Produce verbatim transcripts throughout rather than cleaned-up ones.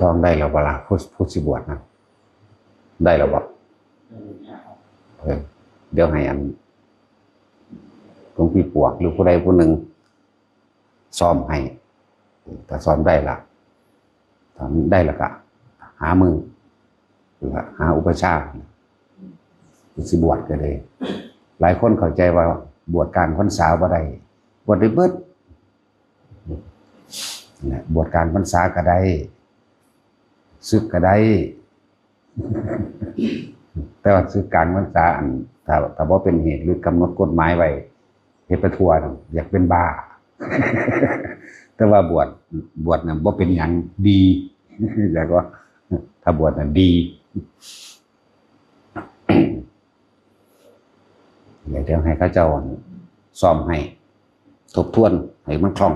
ต้องได้แล้วบ่ล่ะ ผู้ผู้สิบวชนะ ได้แล้วบ่? เออ เดี๋ยวให้อันหลวงพี่ปวกหรือผู้ใดผู้หนึ่งซ้อมให้ ถ้าซ้อมได้ละ ถ้าได้ละก็หามือ หรือว่าหาอุปัชฌาย์ ผู้สิบวชก็ได้ หลายคนเข้าใจว่าบวชกลางพรรษาบ่ได้ บวชได้เบิด นะ บวชกลางพรรษาก็ได้ สึกก็ได้ แต่ว่าสึกกลางพรรษา อัน ถ้า ถ้าบ่เป็นเหตุหรือกำหนดกฎหมายไว้ เฮ็ดไปทั่วน่ะ อยากเป็นบ้า แต่ว่าบวช บวชน่ะบ่เป็นหยัง ดี แล้วก็ ถ้าบวชน่ะดี เดี๋ยวให้เขาเจ้าซ้อมให้ ทบทวนให้มันคล่อง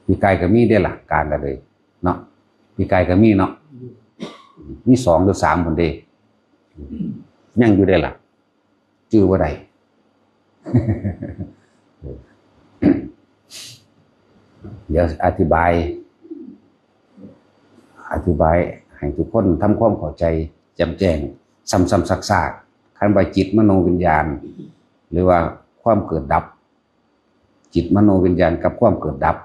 ปีกายก็มีเด้ล่ะ การละเลยเนาะ ปีกายก็มีเนาะ มีสองหรือสามคนเด้ ยังอยู่เด้ล่ะ จื่อบ่ได้ เดี๋ยวอธิบาย อธิบายให้ทุกคนทำความเข้าใจแจ่มแจ้ง ซ้ำๆซากๆ คันว่าจิตมโนวิญญาณ หรือว่าความเกิดดับ จิตมโนวิญญาณกับความเกิดดับ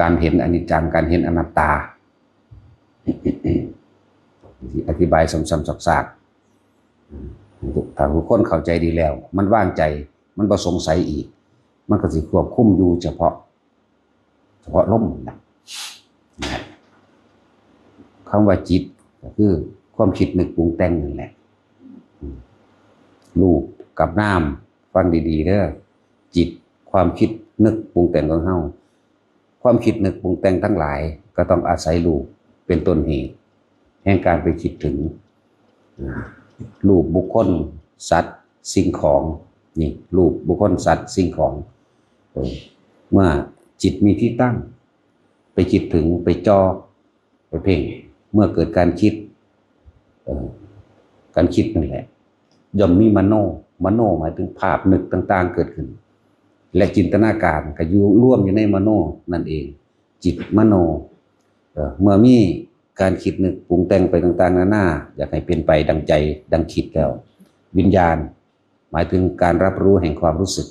การเห็นอนิจจัง การเห็นอนัตตา อธิบายซ้ำๆซากๆ ถ้าทุกคนเข้าใจดีแล้ว มันวางใจ มันบ่สงสัยอีก มันก็สิควบคุมอยู่เฉพาะ เฉพาะลมนะ คำว่าจิตก็คือความคิดนึกปรุงแต่งนั่นแหละ อืม รูปกับนาม ฟังดีๆเด้อ จิต ความคิดนึกปรุงแต่งของเฮา ความคิดนึกปรุงแต่งทั้งหลายก็ต้องอาศัยรูปเป็นต้นเหตุ แห่งการไปคิดถึง อ่า รูปบุคคล สัตว์ สิ่งของ นี่ รูปบุคคล สัตว์ สิ่งของ เออ เมื่อจิตมีที่ตั้ง ไปคิดถึง ไปจ่อ ไปเพ่ง เมื่อเกิดการคิด เอ่อ การคิดนั่นแหละ ย่อมมีมโน มโนหมายถึงภาพนึกต่างๆเกิดขึ้น และจินตนาการก็อยู่รวมอยู่ในมโนนั่นเอง จิตมโน เอ่อ เมื่อมีการคิดนึกปรุงแต่งไปต่างๆนานา อยากให้เป็นไปดังใจดังคิดแล้ว วิญญาณ หมายถึงการรับรู้แห่งความรู้สึก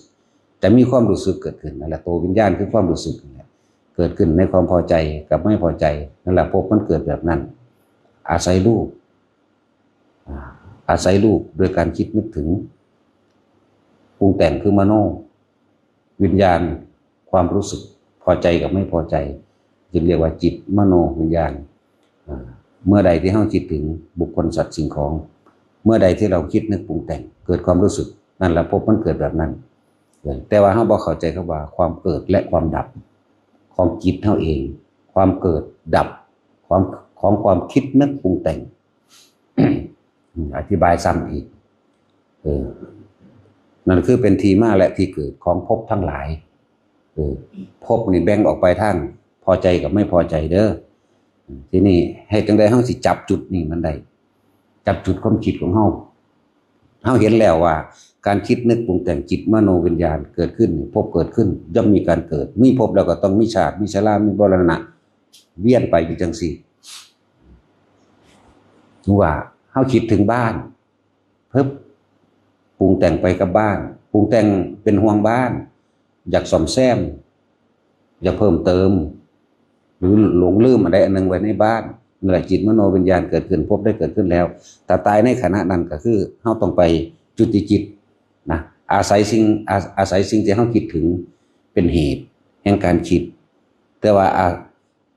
จะมีความรู้สึกเกิดขึ้น นั่นแหละ ตัววิญญาณคือความรู้สึกนั่นแหละ เกิดขึ้นในความพอใจกับไม่พอใจ นั่นแหละ ภพมันเกิดแบบนั้น อาศัยรูป อ่า อาศัยรูปโดยการคิดนึกถึง ปรุงแต่งคือมโน วิญญาณ ความรู้สึกพอใจกับไม่พอใจ จึงเรียกว่าจิตมโนวิญญาณ อ่า เมื่อใดที่เราคิดถึงบุคคลสัตว์สิ่งของ เมื่อใดที่เราคิดนึกปรุงแต่ง เกิดความรู้สึก นั่นแหละ ภพมันเกิดแบบนั้น แต่ว่าเราบ่เข้าใจคำว่าความเกิดและความดับของจิตเราเอง ความเกิดดับ ความ ของความคิดนึกปรุงแต่ง อธิบายซ้ำอีก เออ นั่นคือเป็นที่มาและที่เกิดของภพทั้งหลาย เออ ภพนี่แบ่งออกไปทางพอใจกับไม่พอใจเด้อ ทีนี้เฮ็ดจั่งใดเราสิจับจุดนี้มันได้ จับจุดความคิดของเรา เราเห็นแล้วว่าการคิดนึกปรุงแต่งจิตมโนวิญญาณเกิดขึ้น ภพเกิดขึ้น ย่อมมีการเกิด มีภพแล้วก็ต้องมีชาติ มีชรา มีมรณะ เวียนไปอยู่จั่งซี้ ว่าเราคิดถึงบ้าน ปึ๊บ ปรุงแต่งไปกับบ้าน ปรุงแต่งเป็นห่วงบ้าน อยากซ่อมแซม อยากเพิ่มเติม หรือหลงลืมอันใดอันหนึ่งไว้ในบ้าน นั่นแหละ จิตมโนวิญญาณเกิดขึ้น ภพได้เกิดขึ้นแล้ว ถ้าตายในขณะนั้นก็คือเราต้องไปจุติจิตนะ อาศัยสิ่ง อา อาศัยสิ่งที่เราคิดถึงเป็นเหตุแห่งการคิด แต่ว่าอา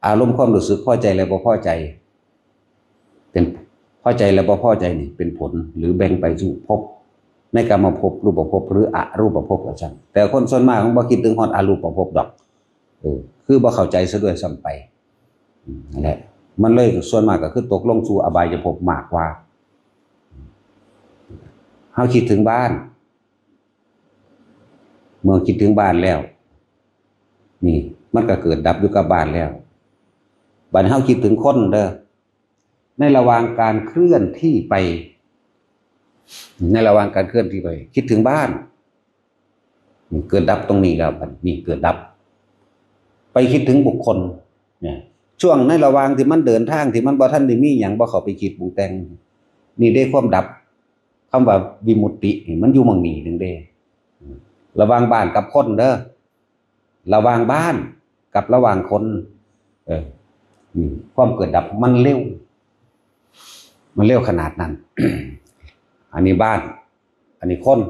อารมณ์ความรู้สึกพอใจและบ่พอใจ เป็น พอใจและบ่พอใจนี่เป็นผล หรือแบ่งไปสู่ภพ ในกามภพ รูปภพ หรืออรูปภพก็ช่าง แต่คนส่วนมากมันบ่คิดถึงฮอดอรูปภพดอก เออ คือบ่เข้าใจซะด้วยซ้ำไป อืม นั่นแหละ มันเลยส่วนมากก็คือตกลงสู่อบายภพมากกว่า เราคิดถึงบ้าน เมื่อคิดถึงบ้านแล้ว นี่ มันก็เกิดดับอยู่กับบ้านแล้ว บัดนี้เราคิดถึงคนเด้อ ในระหว่างการเคลื่อนที่ไป ในระหว่างการเคลื่อนที่ไป คิดถึงบ้าน นี่เกิดดับตรงนี้แล้ว บัดนี้เกิดดับ ไปคิดถึงบุคคล เนี่ย ช่วงในระหว่างที่มันเดินทางที่มันบ่ทันได้มีหยัง บ่เข้าไปคิดปรุงแต่ง นี่ได้ความดับ คำว่าวิมุตตินี่มันอยู่หม่องนี้หนึ่งเด้ ระหว่างบ้านกับคนเด้อ ระหว่างบ้านกับระหว่างคน เออ นี่ความเกิดดับมันเร็ว มันเร็วขนาดนั้น อันนี้บ้าน อันนี้คน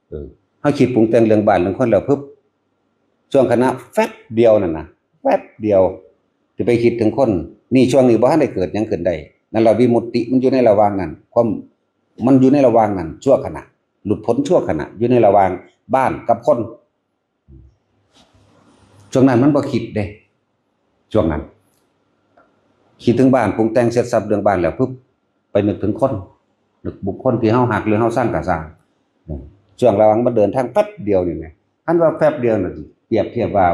เออ เฮาคิดปรุงแต่งเรื่องบ้านเรื่องคนแล้วปุ๊บ ช่วงขณะแฟบเดียวนั่นนะ แฟบเดียว ที่ไปคิดถึงคน นี่ช่วงนี้บ่ทันได้เกิดหยังขึ้นได้ นั่นละวิมุตติมันอยู่ในระหว่างนั้น ความ มันอยู่ในระหว่างนั้น ชั่วขณะ หลุดพ้นชั่วขณะ อยู่ในระหว่างบ้านกับคน ช่วงนั้นมันบ่คิดเด้ ช่วงนั้น คิดถึงบ้าน ปรุงแต่งเสร็จสรรพเรื่องบ้านแล้วปุ๊บ ไปนึกถึงคน นึกบุคคลที่เฮาฮักหรือเฮาซังกะซ่าง ช่วงระหว่างมันเดินทางแป๊บเดียวนี่แหละ คันว่าแป๊บเดียวน่ะ เปรียบเทียบว่า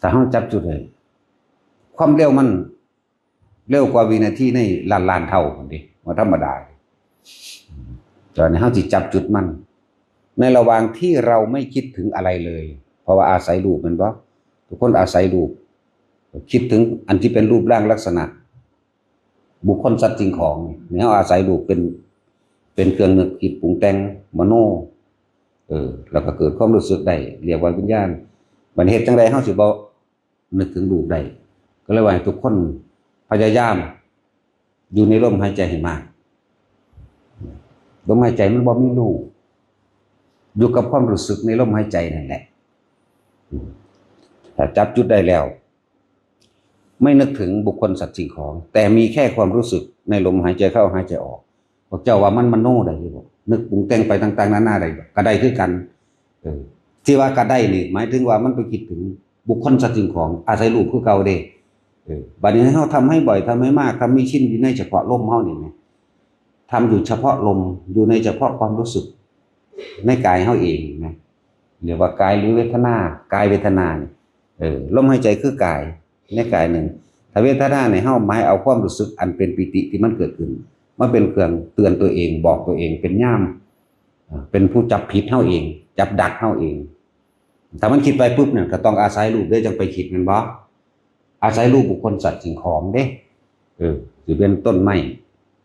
ถ้าเฮาจับจุดให้ ความเร็วมัน เร็วกว่าวินาทีในล้านล้านเท่าพุ้นเด้ บ่ธรรมดา ตอนนี้เฮาสิจับจุดมัน ในระหว่างที่เราไม่คิดถึงอะไรเลย เพราะว่าอาศัยรูปแม่นบ่ ทุกคนอาศัยรูป คิดถึงอันที่เป็นรูปร่างลักษณะ บุคคลสัตว์สิ่งของ นี่เฮาอาศัยรูปเป็น เป็นเครื่องนึกคิดปรุงแต่งมโน เออ แล้วก็เกิดความรู้สึกได้ เรียกว่าวิญญาณ บัดนี้เฮ็ดจั่งใดเฮาสิบ่ นึกถึงรูปได้ ก็เลยว่าให้ทุกคนพยายามอยู่ในลมหายใจให้มาก ลมหายใจมันบ่มีรูป อยู่กับความรู้สึกในลมหายใจนั่นแหละ ถ้าจับจุดได้แล้ว ไม่นึกถึงบุคคลสัตว์สิ่งของ แต่มีแค่ความรู้สึกในลมหายใจเข้าหายใจออก พวกเจ้าว่ามันมโนได้อยู่บ่ นึกปรุงแต่งไปต่างๆนานาได้บ่ ก็ได้คือกัน เออ ที่ว่าก็ได้นี่ หมายถึงว่ามันไปคิดถึงบุคคลสัตว์สิ่งของ อาศัยรูปคือเก่าเด้ เออ บัดนี้ให้เฮาทำให้บ่อย ทำให้มาก ทำให้ชินอยู่ในเฉพาะลมเฮานี่นะ ทำอยู่เฉพาะลม อยู่ในเฉพาะความรู้สึก ในกายเฮาเองนะ เรียกว่ากายหรือเวทนา กายเวทนานี่ เออ ลมหายใจคือกาย ในกายหนึ่ง ถ้าเวทนาเนี่ย เฮาหมายเอาความรู้สึกอันเป็นปีติที่มันเกิดขึ้น มาเป็นเครื่องเตือนตัวเอง บอกตัวเอง เป็นยาม อ่า เป็นผู้จับผิดเฮาเอง จับดักเฮาเอง ถ้ามันคิดไปปุ๊บเนี่ย ก็ต้องอาศัยรูปเด้จั่งไปคิดแม่นบ่ อาศัยรูปบุคคลสัตว์สิ่งของเด้ เออ สิเป็นต้นไม้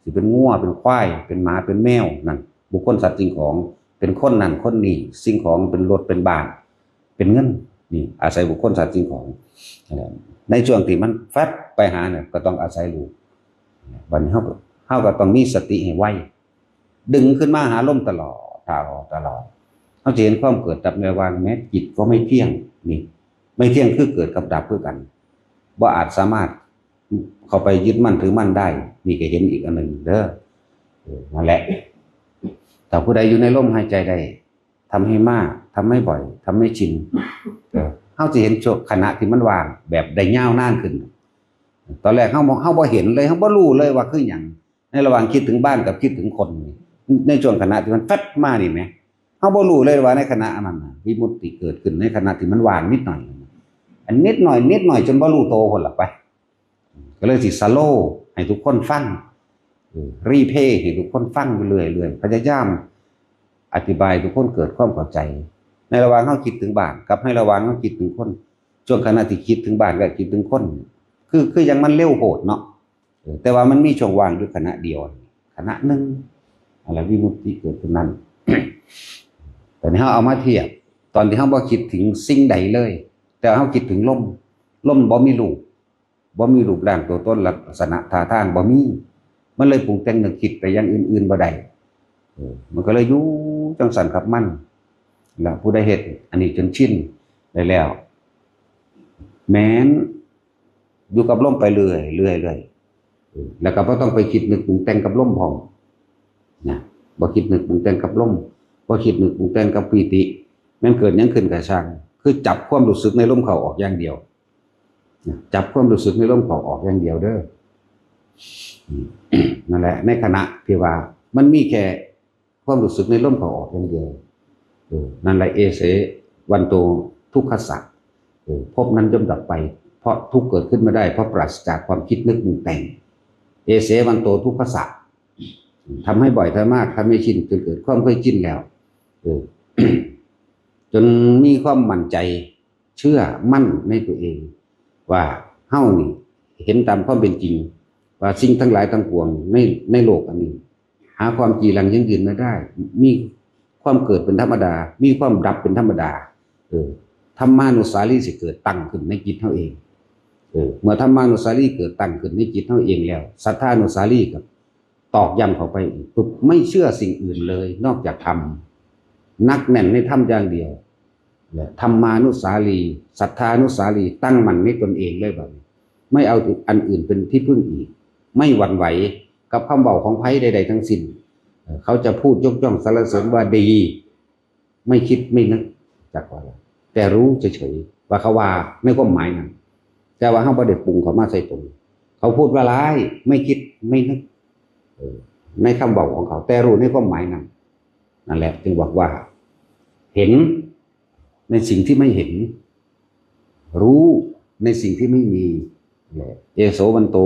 สิเป็นงัว เป็นควาย เป็นหมา เป็นแมว นั่น บุคคลสัตว์สิ่งของ เป็นคนนั่นคนนี้ สิ่งของเป็นรถ เป็นบ้าน เป็นเงิน นี่ อาศัยบุคคลสัตว์สิ่งของ เออ ในช่วงที่มันแฟบไปหาเนี่ย ก็ต้องอาศัยรูป บัดนี้เฮาก็ เฮาก็ต้องมีสติให้ไว ดึงขึ้นมาหาลมตลอด ตลอด ตลอด เฮาจะเห็นความเกิดดับในระหว่างแม้จิตก็ไม่เที่ยง นี่ ไม่เที่ยงคือเกิดกับดับคือกัน บ่อาจสามารถเข้าไปยึดมั่นถือมั่นได้ นี่ก็เห็นอีกอันหนึ่งเด้อ เออ นั่นแหละ ถ้าผู้ใดอยู่ในลมหายใจได้ ทำให้มาก ทำให้บ่อย ทำให้ชิน เออ เฮาสิเห็นช่วงขณะที่มันว่างแบบได้ยาวนานขึ้น ตอนแรกเฮาบ่ เฮาบ่เห็นเลย เฮาบ่รู้เลยว่าคือหยัง ในระหว่างคิดถึงบ้านกับคิดถึงคนนี่ ในช่วงขณะที่มันแฟบมานี่แหม เฮาบ่รู้เลยว่าในขณะอันนั้นน่ะ วิมุตติเกิดขึ้นในขณะที่มันว่างนิดหน่อย อันนิดหน่อย นิดหน่อยจนบ่รู้โตพุ้นล่ะไป ก็เลยสิสโลว์ให้ทุกคนฟัง เออ รีเพลย์ให้ทุกคนฟังอยู่เรื่อยๆ พยายามอธิบายให้ทุกคนเกิดความเข้าใจ ในระหว่างเฮาคิดถึงบ้าน กับในระหว่างเฮาคิดถึงคน ช่วงขณะที่คิดถึงบ้านกับคิดถึงคน คือ คือจั่งมันเร็วโพดเนาะ เออ แต่ว่ามันมีช่วงว่างอยู่ขณะเดียว ขณะหนึ่ง อะไรวิมุตติเกิดขึ้นนั้น แต่นี้เฮาเอามาเทียบ ตอนที่เฮาบ่คิดถึงสิ่งใดเลย แต่เฮาคิดถึงลม ลมบ่มีรูป บ่มีรูปร่างตัวตนลักษณะท่าทางบ่มี มันเลยปรุงแต่งนึกคิดไปอย่างอื่นๆบ่ได้ เออ มันก็เลยอยู่จั่งซั่นกับมัน แล้วผู้ใดเฮ็ดอันนี้จนชินได้แล้ว แม้นอยู่กับลมไปเรื่อยๆ เรื่อยๆ เออ แล้วก็บ่ต้องไปคิดนึกปรุงแต่งกับลมพร้อม นะ บ่คิดนึกปรุงแต่งกับลม บ่คิดนึกปรุงแต่งกับปีติ แม่นเกิดหยังขึ้นก็ช่าง คือจับความรู้สึกในลมเข้าออกอย่างเดียว นะ จับความรู้สึกในลมเข้าออกอย่างเดียวเด้อ อืม นั่นแหละ ในขณะที่ว่ามันมีแค่ความรู้สึกในลมเข้าออกอย่างเดียว เออ นั่นแหละ เอเส วันโต ทุกขสสะ เออ ภพนั้นย่อมดับไป เพราะทุกข์เกิดขึ้นไม่ได้ เพราะปราศจากความคิดนึกปรุงแต่ง เอเส วันโต ทุกขสสะ ทำให้บ่อย ทำมาก ทำให้ชิน จนเกิดความเคยชินแล้ว เออ จนมีความมั่นใจ เชื่อมั่นในตัวเอง ว่า เฮานี่เห็นตามความเป็นจริง ว่าสิ่งทั้งหลายทั้งปวงในในโลกอันนี้ หาความจีรังยั่งยืนไม่ได้ มีความเกิดเป็นธรรมดา มีความดับเป็นธรรมดา เออ ธรรมานุสาลีสิเกิดตั้งขึ้นในจิตเฮาเอง เออ เมื่อธรรมานุสาลีเกิดตั้งขึ้นในจิตเฮาเองแล้ว สัทธานุสาลีก็ตอกย้ำเข้าไปอีกปุ๊บ ไม่เชื่อสิ่งอื่นเลย นอกจากธรรม หนักแน่นในธรรมอย่างเดียว และธรรมานุสาลี สัทธานุสาลี ตั้งมั่นในตนเองเลยบัดนี้ ไม่เอาอันอื่นเป็นที่พึ่งอีก ไม่หวั่นไหวกับคำเว้าของไผใดๆทั้งสิ้น เอ่อ เขาจะพูดยกย่องสรรเสริญว่าดี ไม่คิดไม่นึก จักว่า แต่รู้เฉยๆว่าเขาว่าในความหมายนั้น แต่ว่าเฮาบ่ได้ปรุงเข้ามาใส่ตน เขาพูดว่าร้าย ไม่คิดไม่นึก เออ ในคำเว้าของเขา แต่รู้ในความหมายนั้น นั่นแหละจึงบอกว่า เห็นในสิ่งที่ไม่เห็น รู้ในสิ่งที่ไม่มี และ เอโสวันโต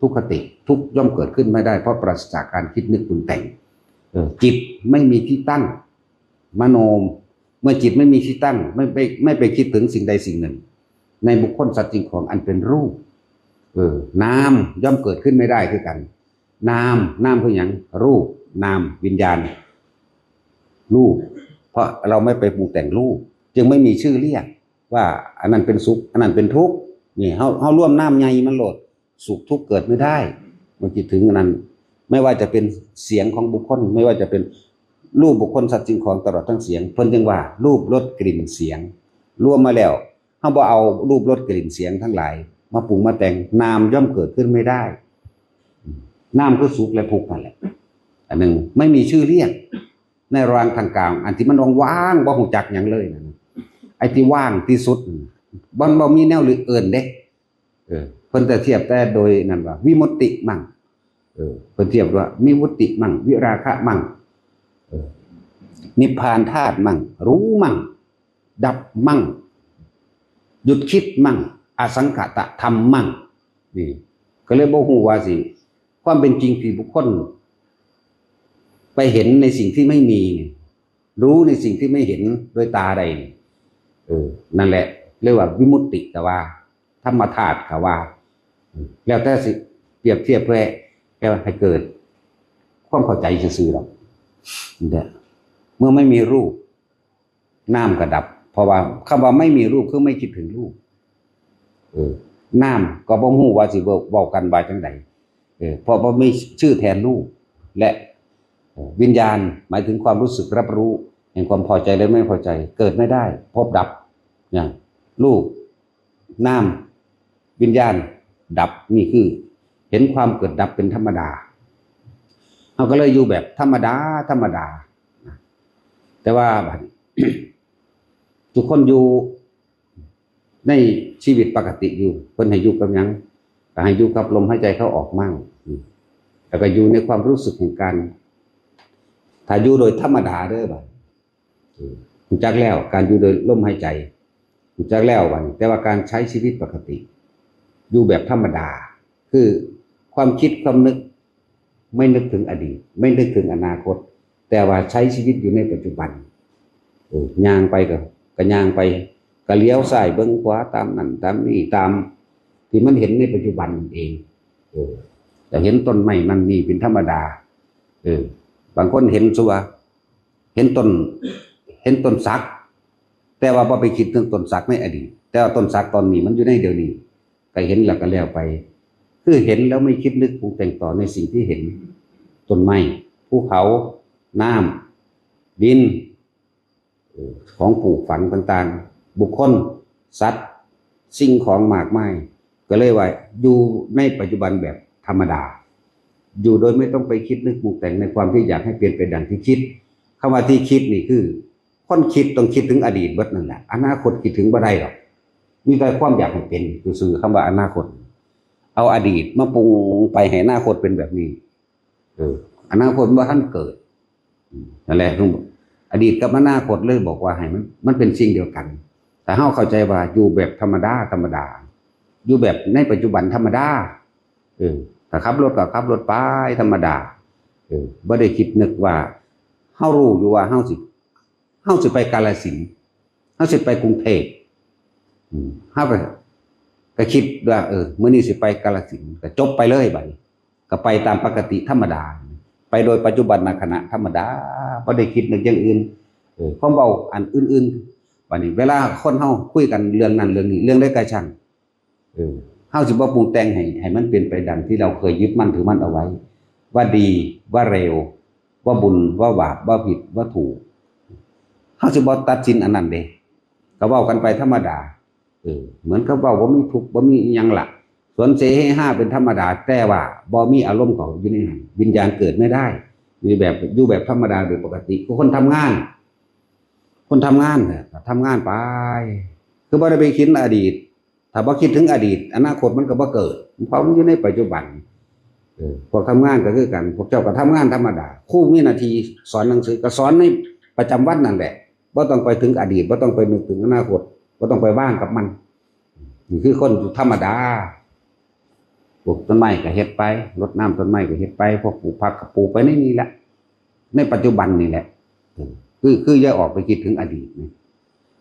ทุกขติ ทุกข์ย่อมเกิดขึ้นไม่ได้ เพราะปราศจากการคิดนึกปรุงแต่ง เออ จิตไม่มีที่ตั้ง มโน เมื่อจิตไม่มีที่ตั้ง ไม่ไปไม่ไปคิดถึงสิ่งใดสิ่งหนึ่ง ในบุคคลสัตว์สิ่งของอันเป็นรูป เออ นามย่อมเกิดขึ้นไม่ได้คือกัน นาม นามคือหยัง รูป นาม วิญญาณ รูป เพราะเราไม่ไปปรุงแต่งรูป จึงไม่มีชื่อเรียกว่าอันนั้นเป็นสุข อันนั้นเป็นทุกข์ นี่เฮาเฮารวมนามใหญ่มันโลด สุขทุกข์เกิดไม่ได้ มันคิดถึงอันนั้น ไม่ว่าจะเป็นเสียงของบุคคล ไม่ว่าจะเป็นรูปบุคคลสัตว์สิ่งของตลอดทั้งเสียง เพิ่นจึงว่ารูปรสกลิ่นเสียง รวมมาแล้ว เฮาบ่เอารูปรสกลิ่นเสียงทั้งหลายมาปรุงมาแต่ง นามย่อมเกิดขึ้นไม่ได้ นามคือสุขและทุกข์นั่นแหละ อันหนึ่งไม่มีชื่อเรียก ในระหว่างทางกลาง อันที่มันว่างๆบ่ฮู้จักหยังเลยนะ ไอ้ที่ว่างที่สุด มันบ่มีแนวเอิ้นเด้ เออ เพิ่นจะเทียบแต่โดยนั่นว่า วิมุตติมั่ง เออ เพิ่นเทียบว่า วิมุตติมั่ง วิราคะมั่ง เออ นิพพานธาตุมั่ง รู้มั่ง ดับมั่ง หยุดคิดมั่ง อสังขตธรรมมั่ง นี่ ก็เลยบ่ฮู้ว่าสิ ความเป็นจริงที่บุคคล ไปเห็นในสิ่งที่ไม่มีนี่ รู้ในสิ่งที่ไม่เห็นโดยตาใดนี่ เออ นั่นแหละ เรียกว่าวิมุตติ แต่ว่าธรรมธาตุก็ว่า แล้วแต่สิเปรียบเทียบเพื่อให้เกิดความเข้าใจซื่อๆหรอก เนี่ย เมื่อไม่มีรูป นามก็ดับ เพราะว่าคำว่าไม่มีรูปคือไม่คิดถึงรูป เออ นามก็บ่ฮู้ว่าสิเว้า เว้ากันว่าจั่งใด เออ เพราะบ่มีชื่อแทนรูป และ เอ่อ วิญญาณหมายถึงความรู้สึกรับรู้แห่งความพอใจและไม่พอใจ เกิดไม่ได้ พบดับ อย่าง รูป นาม วิญญาณ ดับ นี่คือ เห็นความเกิดดับเป็นธรรมดา เฮาก็เลยอยู่แบบธรรมดา ธรรมดา แต่ว่าบัดนี้ ทุกคนอยู่ในชีวิตปกติอยู่ เพิ่นให้อยู่กับหยัง ก็ให้อยู่กับลมหายใจเข้าออกมั่ง อืม แล้วก็อยู่ในความรู้สึกแห่งการ ถ้าอยู่โดยธรรมดาเด้อบัด อืม รู้จักแล้ว การอยู่โดยลมหายใจ รู้จักแล้วบัดนี้ แต่ว่าการใช้ชีวิตปกติ อยู่แบบธรรมดา คือความคิดความนึก ไม่นึกถึงอดีต ไม่นึกถึงอนาคต แต่ว่าใช้ชีวิตอยู่ในปัจจุบัน เออ ย่างไปก็ ก็ย่างไป ก็เลี้ยวซ้ายเบิ่งขวาตามนั่นตามนี่ ตามที่มันเห็นในปัจจุบันนั่นเอง เออ แต่เห็นต้นไม้นั่นนี่เป็นธรรมดา เออ บางคนเห็นสัว เห็นต้น เห็นต้นสัก แต่ว่าบ่ไปคิดถึงต้นสักในอดีต แต่ว่าต้นสักตอนนี้มันอยู่ในเดี๋ยวนี้ ก็เห็นแล้วก็แล้วไป คือเห็นแล้วไม่คิดนึกปรุงแต่งต่อในสิ่งที่เห็น ต้นไม้ ภูเขา น้ำ ดิน เอ่อ ของปลูกฝังต่างๆ บุคคล สัตว์ สิ่งของมากมาย ก็เลยว่าอยู่ในปัจจุบันแบบธรรมดา อยู่โดยไม่ต้องไปคิดนึกปรุงแต่งในความที่อยากให้เป็นไปดังที่คิด คำว่าที่คิดนี่คือ คนคิดต้องคิดถึงอดีตเบิดนั่นแหละ อนาคตคิดถึงบ่ได้หรอก มีแต่ความอยากให้เป็นซื่อๆ คำว่าอนาคต เอาอดีตมาปรุงไปให้อนาคตเป็นแบบนี้ เออ อนาคตบ่ทันเกิด อืม นั่นแหละ อดีตกับอนาคตเลยบอกว่าให้มัน มันเป็นสิ่งเดียวกัน แต่เฮาเข้าใจว่าอยู่แบบธรรมดา ธรรมดา อยู่แบบในปัจจุบันธรรมดา เออ ถ้าขับรถก็ขับรถไปธรรมดา เออ บ่ได้คิดนึกว่า เฮารู้อยู่ว่าเฮาสิ เฮาสิไปกาฬสินธุ์ เฮาสิไปกรุงเทพฯ อืม เฮาก็ ก็คิดว่า เออ มื้อนี้สิไปกาฬสินธุ์ ก็จบไปเลยบัดนี้ ก็ไปตามปกติธรรมดา ไปโดยปัจจุบันขณะธรรมดา บ่ได้คิดนึกอย่างอื่น เออ ความเว้าอันอื่นๆ บัดนี้ เวลาคนเฮาคุยกันเรื่องนั้นเรื่องนี้ เรื่องใดก็ช่าง เออ เฮาสิบ่ปรุงแต่งให้ ให้มันเป็นไปดังที่เราเคยยึดมั่นถือมั่นเอาไว้ ว่าดี ว่าเลว ว่าบุญ ว่าบาป ว่าผิด ว่าถูก เฮาสิบ่ตัดสินอันนั้นเด้ ก็เว้ากันไปธรรมดา เออ เหมือนกับเว้าบ่มีทุกข์ บ่มีอิหยังล่ะ สวนเสเฮฮาเป็นธรรมดา แต่ว่าบ่มีอารมณ์เขาอยู่ในนั้น วิญญาณเกิดไม่ได้ อยู่แบบ อยู่แบบธรรมดาโดยปกติ คือคนทำงาน คนทำงานน่ะ ทำงานไป คือบ่ได้ไปคิดอดีต ถ้าบ่คิดถึงอดีต อนาคตมันก็บ่เกิด เพราะมันอยู่ในปัจจุบัน เออ พวกทำงานก็คือกัน พวกเจ้าก็ทำงานธรรมดา ครูมีหน้าที่สอนหนังสือ ก็สอนในประจำวันนั่นแหละ บ่ต้องไปถึงอดีต บ่ต้องไปนึกถึงอนาคต บ่ต้องไปว่างกับมัน นี่คือคนธรรมดา ปลูกต้นไม้ก็เฮ็ดไป รดน้ำต้นไม้ก็เฮ็ดไป พวกปลูกผักก็ปลูกไปในนี่แหละ ในปัจจุบันนี่แหละ เออ คือ คืออย่าออกไปคิดถึงอดีตนะ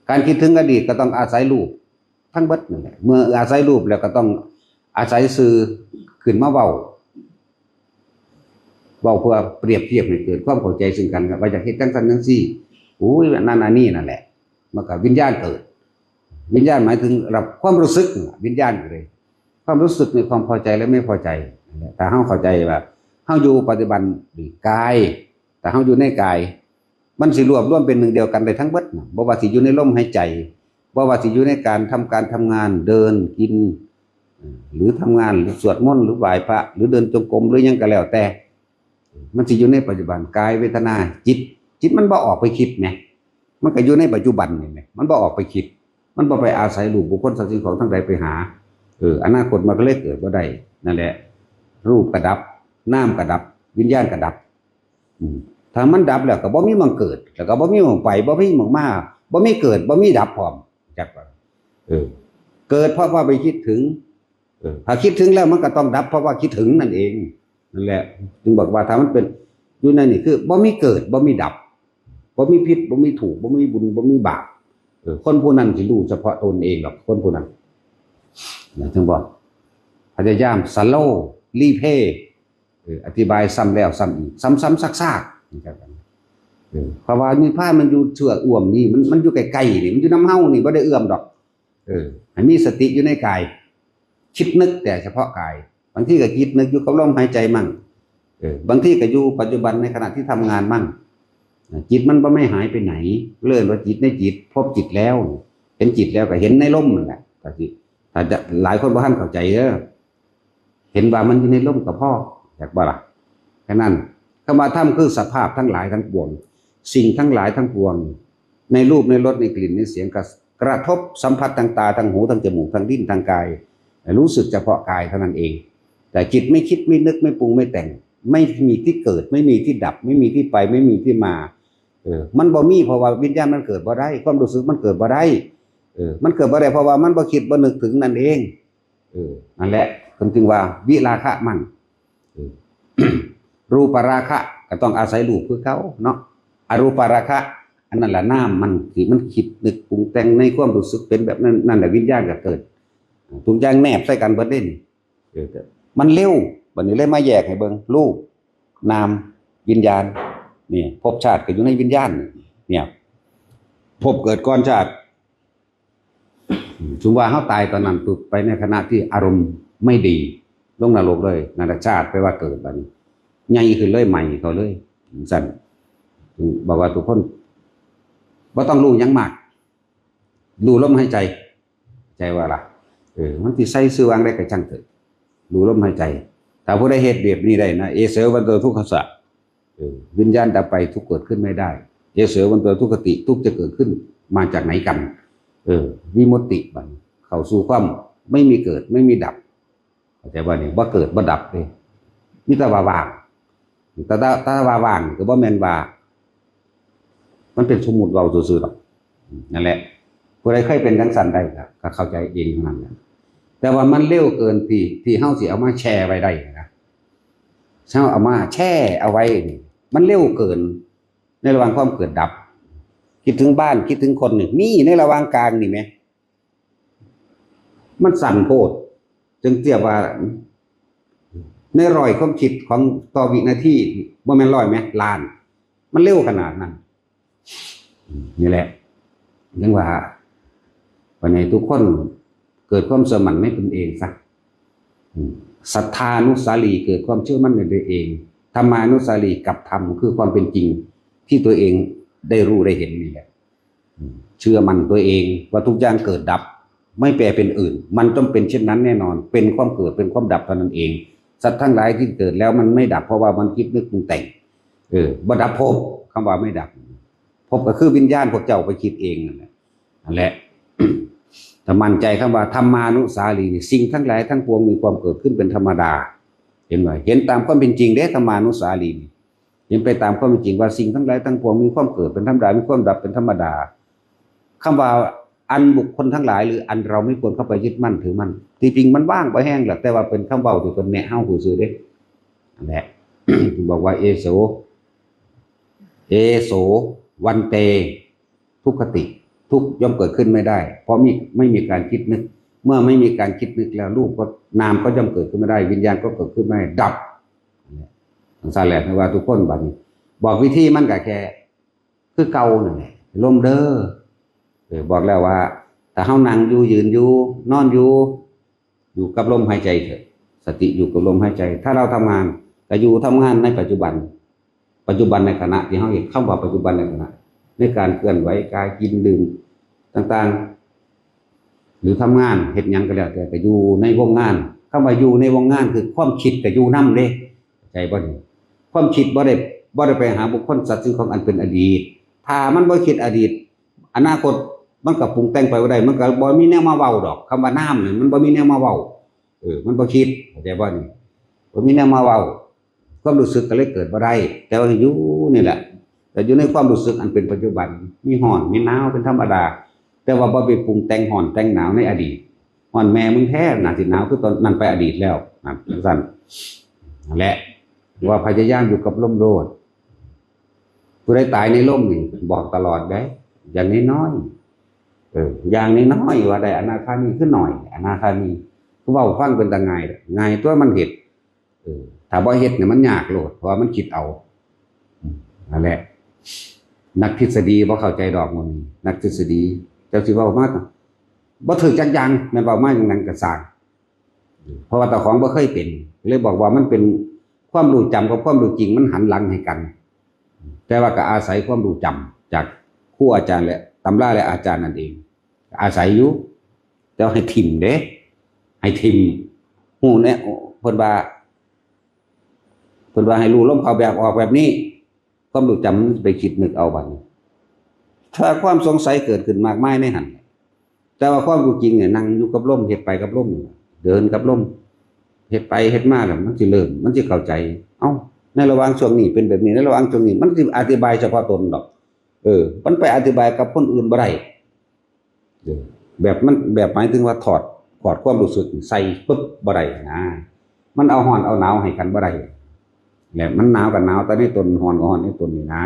การคิดถึงอดีตก็ต้องอาศัยรูปทั้งเบิดนั่นแหละ เมื่ออาศัยรูปแล้วก็ต้องอาศัยสื่อขึ้นมาเว้า เว้าเพื่อเปรียบเทียบให้เกิดความเข้าใจซึ่งกัน ว่าอยากเฮ็ดจังซั่นจังซี่ โอ้ย อันนั้นอันนี้นั่นแหละ มันก็วิญญาณเกิด วิญญาณหมายถึงรับความรู้สึกน่ะ วิญญาณก็เลย ความรู้สึกในความพอใจและไม่พอใจนั่นแหละ ถ้าเฮาเข้าใจว่าเฮาอยู่ปัจจุบันนี่ กาย ถ้าเฮาอยู่ในกาย มันสิรวบรวมเป็นหนึ่งเดียวกันได้ทั้งเบิดน่ะ บ่ว่าสิอยู่ในลมหายใจ บ่ว่าสิอยู่ในการทำการทำงาน เดิน กิน หรือทำงาน หรือสวดมนต์ หรือไหว้พระ หรือเดินจงกรม หรือหยังก็แล้วแต่ มันสิอยู่ในปัจจุบัน กาย เวทนา จิต จิตมันบ่ออกไปคิดแหม มันก็อยู่ในปัจจุบันนี่แหม มันบ่ออกไปคิด มันบ่ไปอาศัยรูปบุคคลสัตว์สิ่งของทั้งหลายไปหา เออ อนาคตมันก็เลยเกิดบ่ได้ นั่นแหละ รูปก็ดับ นามก็ดับ วิญญาณก็ดับ อืม ถ้ามันดับแล้วก็บ่มีหม่องเกิด แล้วก็บ่มีหม่องไป บ่มีหม่องมา บ่มีเกิด บ่มีดับพร้อม จักว่า เออ เกิดเพราะว่าไปคิดถึง เออ ถ้าคิดถึงแล้วมันก็ต้องดับ เพราะว่าคิดถึงนั่นเอง นั่นแหละ จึงบอกว่าถ้ามันเป็นอยู่ในนี่คือบ่มีเกิด บ่มีดับ บ่มีผิด บ่มีถูก บ่มีบุญ บ่มีบาป เออ คนผู้นั้นสิรู้เฉพาะตนเองหรอก คนผู้นั้น นะ ถึงบอก พยายาม slow replay เออ อธิบายซ้ำแล้วซ้ำอีก ซ้ำๆซากๆ นะครับ เออ เพราะว่านิพพานมันอยู่เทือกอ้อมนี่ มัน มันอยู่ใกล้ๆนี่ มันอยู่นำเฮานี่ บ่ได้เอื้อมดอก เออ ให้มีสติอยู่ในกาย คิดนึกแต่เฉพาะกาย บางทีก็คิดนึกอยู่กับลมหายใจมั่ง เออ บางทีก็อยู่ปัจจุบันในขณะที่ทำงานมั่ง จิตมันบ่ไม่หายไปไหน เลื่อนว่าจิตในจิต พบจิตแล้ว เห็นจิตแล้วก็เห็นในลมนั่นแหละ ถ้าสิ ถ้าจะ หลายคนบ่ทันเข้าใจเด้อ เห็นว่ามันอยู่ในลมก็พอ อยากบ่ล่ะ แค่นั้น คำว่าธรรมคือสภาพทั้งหลายทั้งปวง สิ่งทั้งหลายทั้งปวง ในรูป ในรส ในกลิ่น ในเสียง กระ กระทบสัมผัสทางตา ทางหู ทางจมูก ทางลิ้น ทางกาย รู้สึกเฉพาะกายเท่านั้นเอง แต่จิตไม่คิด ไม่นึก ไม่ปรุง ไม่แต่ง ไม่มีที่เกิด ไม่มีที่ดับ ไม่มีที่ไป ไม่มีที่มา เออ มันบ่มี เพราะว่าวิญญาณมันเกิดบ่ได้ ความรู้สึกมันเกิดบ่ได้ เออ มันเกิดบ่ได้ เพราะว่ามันบ่คิดบ่นึกถึงนั่นเอง เออ นั่นแหละ เพิ่นจึงว่าวิราคะมั่ง เออ รูปราคะก็ต้องอาศัยรูปคือเก่าเนาะ อรูปราคะ อันนั้นละนามมันที่มันคิดนึกปรุงแต่งในความรู้สึกเป็นแบบนั้น นั่นแหละวิญญาณก็เกิด ทุกอย่างแนบใส่กันเบิดเด้นี่ เออ มันเร็ว บัดนี้เลยมาแยกให้เบิ่ง รูป นาม วิญญาณ นี่ ภพชาติก็อยู่ในวิญญาณ เนี่ย ภพเกิดก่อนชาติ สมมุติว่าเฮาตายตอนนั้นปุ๊บ ไปในขณะที่อารมณ์ไม่ดี ลงนรกเลย นั่นแหละชาติแปลว่าเกิดบัดนี้ ใหญ่ขึ้นเลย ใหม่เขาเลย ซั่น บอกว่าทุกคนบ่ต้องรู้หยังมาก รู้ลมหายใจ ใจว่าล่ะ เออ มันสิใส่ชื่อวางได้ก็ช่างเถอะ รู้ลมหายใจ ถ้าผู้ใดเฮ็ดแบบนี้ได้นะ เอเสวันโตทุกขสสะ เออ วิญญาณดับไป ทุกข์เกิดขึ้นไม่ได้ เอเสวันโตทุกขติ ทุกข์จะเกิดขึ้นมาจากไหนกัน เออ วิมุตติบัดนี้ เข้าสู่ความไม่มีเกิด ไม่มีดับ เข้าใจบ่นี่ บ่เกิดบ่ดับเด้ มีแต่ว่าว่าง แต่ แต่ แต่ว่าว่างก็บ่แม่นว่า มันเป็นสมมุติเว้าซื่อๆดอก นั่นแหละ ผู้ใดเคยเป็นจังซั่นได้ก็ ก็เข้าใจเองเท่านั้นแหละ แต่ว่ามันเร็วเกินที่ ที่เฮาสิเอามาแชร์ไว้ได้นะ เฮาเอามาแชร์เอาไว้นี่ มันเร็วเกิน ในระหว่างความเกิดดับ คิดถึงบ้าน คิดถึงคนนี่ มีในระหว่างกลางนี่แหม มันสั้นโพด จึงเทียบว่า ในร้อยความคิดของต่อวินาที บ่แม่นร้อยแหม ล้าน มันเร็วขนาดนั้น นี่แหละ ยังว่า วันนี้ทุกคนเกิดความเชื่อมั่นในตนเองซะ อืม ศรัทธานุสาลี เกิดความเชื่อมั่นในตัวเอง ธรรมานุสาลี กับธรรมคือความเป็นจริงที่ตัวเองได้รู้ได้เห็นนี่แหละ อืม เชื่อมั่นตัวเองว่าทุกอย่างเกิดดับ ไม่แปรเป็นอื่น มันต้องเป็นเช่นนั้นแน่นอน เป็นความเกิด เป็นความดับเท่านั้นเอง สัตว์ทั้งหลายที่เกิดแล้วมันไม่ดับ เพราะว่ามันคิดนึกปรุงแต่ง เออ บ่ดับภพ คำว่าไม่ดับ ภพก็คือวิญญาณพวกเจ้าไปคิดเองนั่นแหละ นั่นแหละ ถ้ามั่นใจคำว่าธรรมานุสาลีนี่ สิ่งทั้งหลายทั้งปวงมีความเกิดขึ้นเป็นธรรมดา เห็นไหม เห็นตามความเป็นจริงเด้ ธรรมานุสาลีนี่ เห็นไปตามความเป็นจริงว่าสิ่งทั้งหลายทั้งปวงมีความเกิดเป็นธรรมดา มีความดับเป็นธรรมดา คำว่าอันบุคคลทั้งหลาย หรืออันเราไม่ควรเข้าไปยึดมั่นถือมั่น ที่จริงมันว่างไปแห้งแหละ แต่ว่าเป็นคำเว้าที่เป็นแนะเฮาซื่อๆเด้ นั่นแหละ บอกว่า เอโส เอโส วันเต ทุกขติ ทุกข์ย่อมเกิดขึ้นไม่ได้ เพราะมี ไม่มีการคิดนึก เมื่อไม่มีการคิดนึกแล้ว รูปก็ นามก็ย่อมเกิดขึ้นไม่ได้ วิญญาณก็เกิดขึ้นไม่ได้ ดับ นั่นแหละ สังสารแหละ ไม่ว่าทุกคนบัดนี้ บอกวิธีมันก็แค่ คือเก่านั่นแหละ ลมเด้อ เออ บอกแล้วว่า ถ้าเฮานั่งอยู่ ยืนอยู่ นอนอยู่ อยู่กับลมหายใจเถอะ สติอยู่กับลมหายใจ ถ้าเราทำงาน ก็อยู่ทำงานในปัจจุบัน ปัจจุบันในขณะที่เฮาเฮ็ด คำว่าปัจจุบันในขณะ ในการเคลื่อนไหว กาย กิน ดื่ม ต่างๆ หรือทำงาน เฮ็ดหยังก็แล้วแต่ ก็อยู่ในวงงาน คำว่าอยู่ในวงงาน คือความคิดก็อยู่นำเด้ เข้าใจบ่นี่ ความคิดบ่ได้ บ่ได้ไปหาบุคคล สัตว์ สิ่งของอันเป็นอดีต ถ้ามันบ่คิดอดีต อนาคตมันก็ปรุงแต่งไปบ่ได้ มันก็บ่มีแนวมาเว้าดอก คำว่านามนี่มันบ่มีแนวมาเว้า เออ มันบ่คิด เข้าใจบ่นี่ บ่มีแนวมาเว้า ความรู้สึกก็เลยเกิดบ่ได้ แต่ว่าอยู่นี่แหละ แต่อยู่ในความรู้สึกอันเป็นปัจจุบัน มีร้อน มีหนาวเป็นธรรมดา แต่ว่าบ่ไปปรุงแต่งร้อนแต่งหนาวในอดีต ฮ้อนแม่มึงแท้ น่าสิหนาวคือตอนนั้นไปอดีตแล้ว นั่นจั่งซั้น นั่นแหละ ว่าพยายามอยู่กับลมโลด ผู้ใดตายในลมนี่ บอกตลอดเด้ อย่างน้อยๆ เออ อย่างน้อยๆ ว่าได้อนาคามี คือหน่อย อนาคามี คือเว้าฟังเป็นตาง่าย ง่ายตัวมันเฮ็ด เออ ถ้าบ่เฮ็ดเนี่ยมันยากโลด เพราะว่ามันคิดเอา อืม นั่นแหละ นักทฤษฎีบ่เข้าใจดอกมัน นักทฤษฎี เจ้าสิเว้ามา บ่ถืกจักอย่าง แม่นเว้ามาอย่างนั้นก็ซ่าง เพราะว่าเจ้าของบ่เคยเป็น เลยบอกว่ามันเป็นความรู้จำกับความรู้จริงมันหันหลังให้กัน แต่ว่าก็อาศัยความรู้จำจากครูอาจารย์และตำราและอาจารย์นั่นเอง อาศัยอยู่ แต่ว่าให้ถิ่มเด้ ให้ถิ่ม ฮู้แน่ เพิ่นว่า เพิ่นว่าให้รู้ลมเข้าแบบออกแบบนี้ ความรู้จำมันไปคิดนึกเอาบัดนี้ ถ้าความสงสัยเกิดขึ้นมากมายในหั่น แต่ว่าความรู้จริงเนี่ยนั่งอยู่กับลม เฮ็ดไปกับลม เดินกับลม เฮ็ดไปเฮ็ดมาแล้วมันสิเริ่ม มันสิเข้าใจ เอ้า ในระหว่างช่วงนี้เป็นแบบนี้ ในระหว่างช่วงนี้ มันสิอธิบายเฉพาะตนดอก เออ มันไปอธิบายกับคนอื่นบ่ได้ เออ แบบมัน แบบหมายถึงว่าถอด ถอดความรู้สึกใส่ปึ๊บบ่ได้นะ มันเอาร้อนเอาหนาวให้กันบ่ได้ และมันหนาวก็หนาวแต่ในตน ร้อนก็ร้อนในตนนี่นะ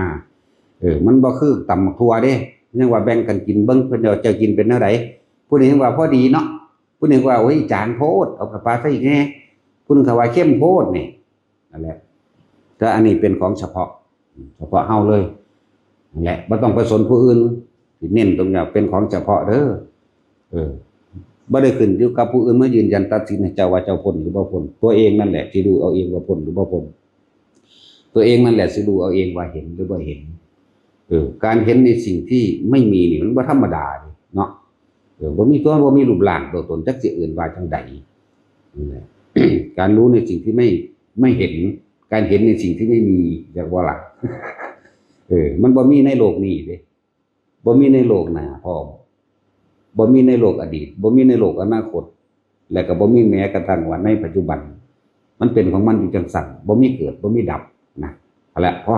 เออ มันบ่คือตำบักถั่วเด้ ยังว่าแบ่งกันกินเบิ่ง เพิ่นว่าเจ้ากินเป็นแนวใด ผู้หนึ่งว่าพอดีเนาะ ผู้หนึ่งว่า โอ้ย จางโพด เอากะปาใส่อีกแน่ ผู้หนึ่งก็ว่าเข้มโพดนี่ นั่นแหละ แต่อันนี้เป็นของเฉพาะ เฉพาะเฮาเลย นั่นแหละ บ่ต้องไปสนผู้อื่น สิเน้นตรงนี้เป็นของเฉพาะเด้อ เออ บ่ได้ขึ้นอยู่กับผู้อื่นมายืนยันตัดสินให้เจ้าว่าเจ้าพ้นหรือบ่พ้น ตัวเองนั่นแหละที่รู้เอาเองว่าพ้นหรือบ่พ้น ตัวเองนั่นแหละสิรู้เอาเองว่าเห็นหรือบ่เห็น เออ การเห็นในสิ่งที่ไม่มีนี่มันบ่ธรรมดาเด้เนาะ เออ บ่มีตัว บ่มีรูปร่างตัวตน จักสิเอิ้นว่าจั่งใด นั่นแหละ การรู้ในสิ่งที่ไม่ ไม่เห็น การเห็นในสิ่งที่ไม่มี จักว่าล่ะ เออ มันบ่มีในโลกนี้เด้ บ่มีในโลกหน้าพร้อม บ่มีในโลกอดีต บ่มีในโลกอนาคต และก็บ่มีแม้กระทั่งว่าในปัจจุบัน มันเป็นของมันอยู่จั่งซั้น บ่มีเกิด บ่มีดับนะ เอาละ พอ